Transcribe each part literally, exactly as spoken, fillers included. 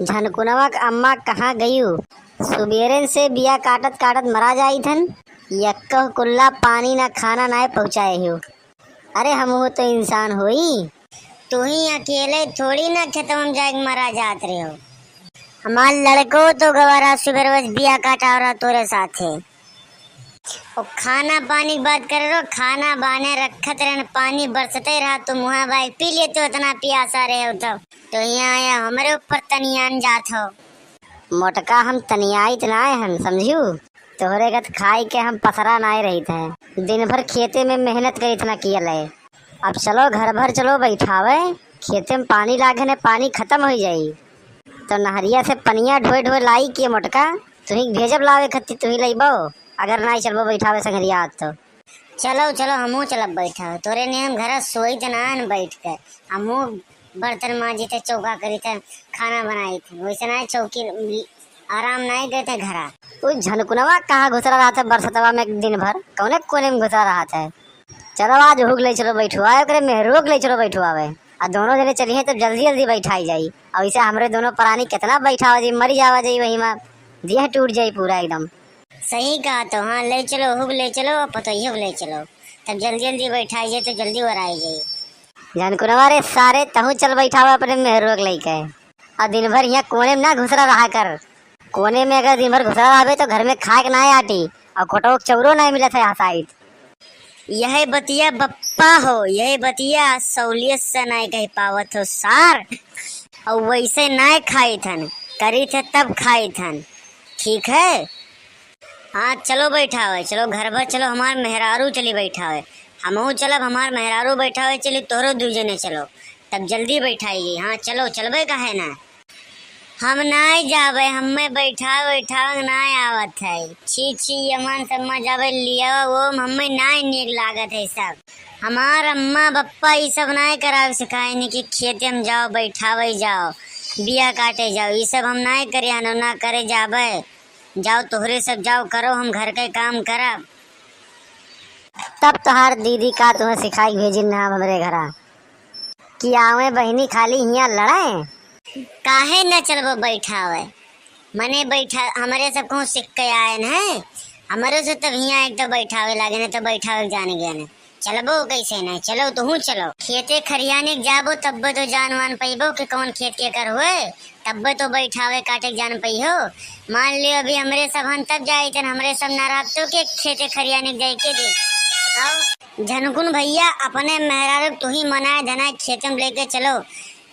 झनकुनवा क अम्मा कहाँ गयू? सुबेरन से बिया काटत काटत मरा जाइत हन, यक्को कुल्ला पानी ना खाना नाय पहुँचाए हो। अरे हमहू तो इंसान होई। तू ही अकेले थोड़ी ना खेतवा में जाके मरा जात रहे हो। हमार लड़को तो गवा रहा सुबेरवा से बिया काटा रहा तोरे साथे। ओ खाना पानी की बात करे रहो, खाना बाने रखत रहन, पानी बरसते रहा, तुम वहाँ बाय पी लेते हो, इतना पियासा रहे हो तो। तो यहाँ आया हमरे ऊपर तनियान जात हो। मोटका हम तनियाइत नाय हन, समझू? तोहरे गत खाई के हम पसरा नाय रहित है। दिन भर खेते में मेहनत करित ना कियल है। अब चलो घर भर चलो बैठावे, खेते में पानी लागे ने, पानी खतम होइ जाई। तो नहरिया से पनिया ढोए ढोए लाई के मोटका, तुही भेजब लावे खत्ती, तुही लइबो, अगर नाय चलबो बैठावे संगरिया आज तो। चलो, चलो, हमहू चलब बैठावे। तोरे ने हम घरा सोइत ना हन बैठ के, हमहू बर्तन माजित है, चौका करित है, खाना बनाइत है, वैसे ना चौकी आराम नाय देते घरा। उ झनकुनवा कहाँ घुसरा रहत है बरसतवा में दिन भर, कौने कोने में घुसरा रहत है? चलो आज हुग ले चलो बैठवावे, ओकरे मेहरुओ के ले चलो बैठवावे। आ दोनों जने चलिहे तब जल्दी जल्दी बैठाई जाई। और इसे हमरे दोनों प्राणी कितना बैठावा जाई, मरी जावा जाई वही में, देह टूट जाई पूरा एकदम। सही कहा तो, हाँ, ले चलो, हुग ले चलो, पतोहियो के ले चलो, तब जल्दी जल्दी बैठाई जाई तो जल्दी ओराई जाई। झनकुनवा रे सारे, तहू चल बैठावा अपने मेहरुओ के लेके। आ दिन भर यहाँ कोने में ना घुसरा रहा कर। कोने में अगर दिन भर घुसरा रहबे तो घर में खाए के ना आटी और कोटो के चौरो ना मिलत है हसाइत। यह बतिया बप्पा हो, यह बतिया सौलियत से ना कह पावत हो सार। और वैसे ना खाई थन, करी थे तब खाई थन। ठीक है, हाँ चलो बैठावे, चलो घर भर चलो, हमार मेहरारू चली बैठावे, हमहू चलब, हमार मेहरारू बैठावे चली, तोहरो दू जने चलो, तब जल्दी बैठाई जाई। हाँ चलो, चलबे काहे ना। हम नाय जाबे, हमें बैठा बैठा नाय आवत है। छी छी, यमन सब में जाबे लिया वो, हमें नाय नीक लागत है सब। हमार अम्मा बप्पा ई सब नाय करावे सिखाए ने कि खेते में जाओ, बैठावे जाओ, बिया काटे जाओ, ई सब हम नाय करे हन, ना करे जाबे। जाओ तोहरे सब जाओ, करो, हम घर के काम करब। तब तोहार दीदी का तुम्हें सिखाई भेजिन ना हमरे घरा कि आवे बहिनी खाली हियाँ लड़े? काहे न चलबो बैठावे? मने बैठा, हमरे सब कहूँ सीख के आए न है, हमरे से तब हियाँ एक तो बैठावे लागे न, तो बैठावे के जाने गए न। चलबो कैसे न, चलो तुहूँ चलो। खेते खरियाने के जाबो तब्बे तो जान वान पैबो कि कौन खेत के कर हुए, तब्बे तो बैठावे काटे के जान पैहो। मान लियो अभी हमरे सब हन तब जाइतन, हमरे सब ना रहब तो के खेते खरियाने के जाए के दे? बताओ। झनकुन भैया, अपने मेहरारू तुही मनाए धनाए खेते में लेके चलो,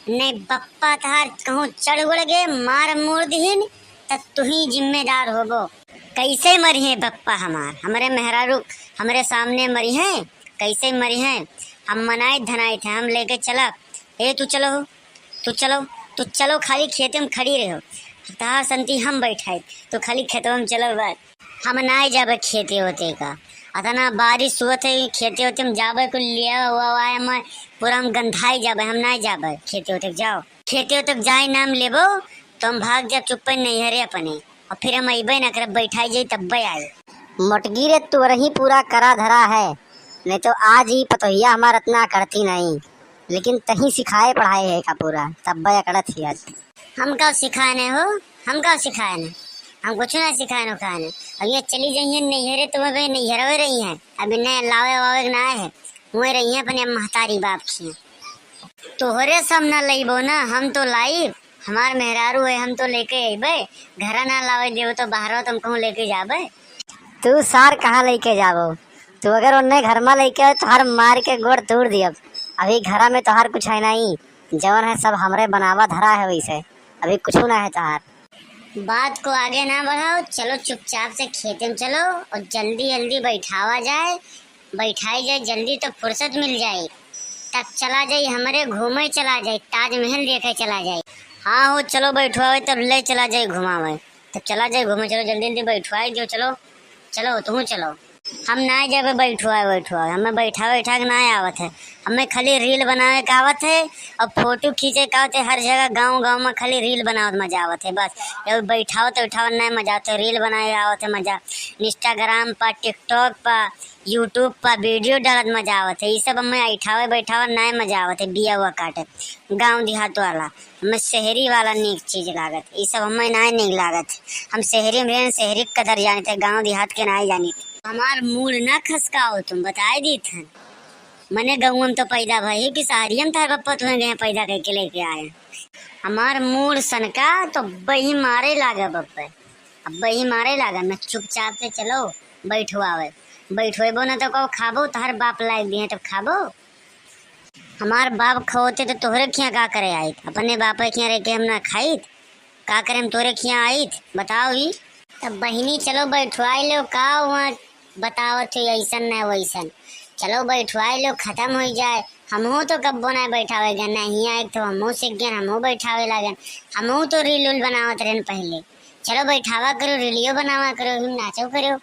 नहीं बप्पा तहार कहूँ चढ़ उड़ गए, मार मोड़ दिहिन, त तुही जिम्मेदार होबो। कैसे मरिहे बप्पा हमार, हमरे मेहरारू हमरे सामने मरिहे, कैसे मरिहे? हम मनाइत धनाइत है, हम लेके चलब। ए तू चलो हो, तू चलो, तू चलो, खाली खेते में खड़ी रहो, तहार संती हम बैठाइत, तू खाली खेतवा में चलो बस। हम नाय जाबे खेते होते का, अतना बारिश हुआ थे खेते होते में जाबे कुल लिया हुआ हुआ है, हम पूरा हम गंधाई जाबे, हम नाय जाबे खेते होते। जाओ खेते होते जाए नाम लेबो तो हम भाग जाब चुप्पे नैहरे अपने, और फिर हम अइबे ना करब, बैठाई जाई तब्बे आए। मोटगी रे, तोरही पूरा करा धरा है, नहीं तो आज ही पतोहिया हमार इतना करती नहीं, लेकिन तही सिखाए पढ़ाए है का पूरा, तब्बे अकड़त ही आज। हम का सिखाए नहीं हो, हम का सिखाए नहीं, हम कुछ ना सिखाए न खाए नहीं। अब ये चली जाइए नैहरे, तो वह नैहरवे रही है, अब इन्हें लावे वावे के ना है, वही रही है अपने महतारी बाप की। तोहरे सब ना लइबो ना, हम तो लाइब, हमार मेहरारू है, हम तो लेके अइबे, घरा ना लावे देबो तो बाहरो तुम कहूँ लेके जाबे। तू सार कहाँ लेके जाबो? तू अगर उन्ने घर में लेके आए तो हर मार के गोड़ तोड़ दियब। अभी घरा में तोहार कुछ है नहीं, जवन है सब हमरे बनावा धरा है, वैसे अभी कुछ ना है तोहार। बात को आगे ना बढ़ाओ, चलो चुपचाप से खेते में चलो और जल्दी जल्दी बैठावा जाए, बैठाई जाए, जल्दी तो फुर्सत मिल जाए, तब चला जाए हमरे घूमे चला जाए, ताजमहल देखे चला जाए। हाँ हो, चलो बैठवावे तब ले चला जाए घुमावे, तब चला जाए घूमे, चलो जल्दी जल्दी बैठवाई दो, चलो चलो तुम चलो। हम ना जाबे बैठुआ बैठुआ, हमें बैठा बैठा के ना आवत है, हमें खाली reel बनावे के आवत है और photo खींचे के आवत है। हर जगह गाँव गाँव में खाली reel बनावत मजा आवत है बस। ये बैठावत बैठावत ना मजा आवत है, reel बनावे आवत है मजा। Instagram पर, TikTok पर, YouTube पर video डालत मजा आवत है। ये सब हमें ऐठावे बैठावे ना मजा आवत है, बिया हुआ काटे गाँव देहात वाला। हमें शहरी वाला नीक चीज लागत, ये सब हमें ना नीक लागत। हम शहरी में रहन, शहरी के कदर जानित है, गाँव देहात के ना जानित। हमार मूड ना खसकाओ तुम, बताए दीत हन। मने गौवन तो पैदा भई कि शहरियन तार बप्पा तुम्हें गए पैदा करके लेके आए। हमार मूड सनका तो बही मारे लागे बप्पे। अब बही मारे लागे, न चुपचाप से चलो बैठवावे। बैठवेबो न तो कहो खाबो, तहर बाप लायक दिए तब खाबो। हमार बाप खवते तो तोहरे खिया का करे आइत, अपने बाप के खिया रह के हम ना खाइत। का करे हम तोहरे खिया आइत, बताओ ही। तब बहिनी चलो बैठवाई लो, का वहाँ बतावत हो ऐसन न वैसन। चलो बैठवाई लो, खत्म हो जाए। हमहू तो कब्बो ना बैठावे गए, ना हिया एक तो हमहू सीख गए, हमहू बैठावे लागन। हमहू तो reel उल बनावत रहन पहले। चलो बैठावा करो, reelओ बनावा करो, हम नाचो करो।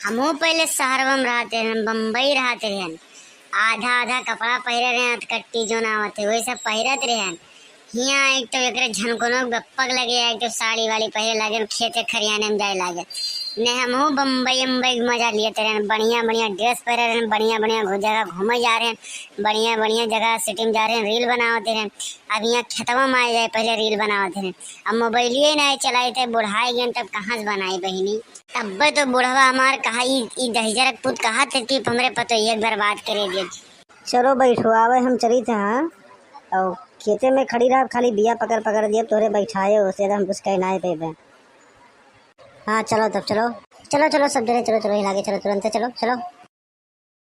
हमहू पहले शहरवा में रहते रहन, बम्बई रहते रहन। आधा आधा कपड़ा पहिरे रहे, अतकट्टी जोन आवत है, वही सब पहिरत रहन। हियाँ एक तो एकरे झनकोनो बप्पक लगे, एक तो साड़ी वाड़ी पहिरे लागे, खेते खरियाने में जाए लागे। ने हमहू बम्बई अम्बई के मजा लियते रहन, बढ़िया बढ़िया dress पहिरे रहन, बढ़िया बढ़िया घु-, जगह घूमे जा रहन, बढ़िया बढ़िया जगह city में जा रहन, reel बनावत रहन। अब हियाँ खेतवा में आए जाए पहले reel बनावत रहन, अब मोबाइलिए नहीं चलाइत है, बुढ़ाए गए तब कहाँ से बनाई बहिनी। तब्बे तो बुढ़वा हमार कहा, ई, ई दहिजर के पूत कहा थे कि हमरे पतोहिया के बर्बाद करे दे। चलो बैठो, आवे हम चलित हाँ, और खेते में खड़ी रह, खाली बिया पकड़ पकड़ दिया, तोरे बैठाए हो, से हम कुछ कह ना पेबे। हाँ चलो तब चलो, चलो चलो सब जने चलो, चलो हिला के चलो, तुरंत चलो, चलो।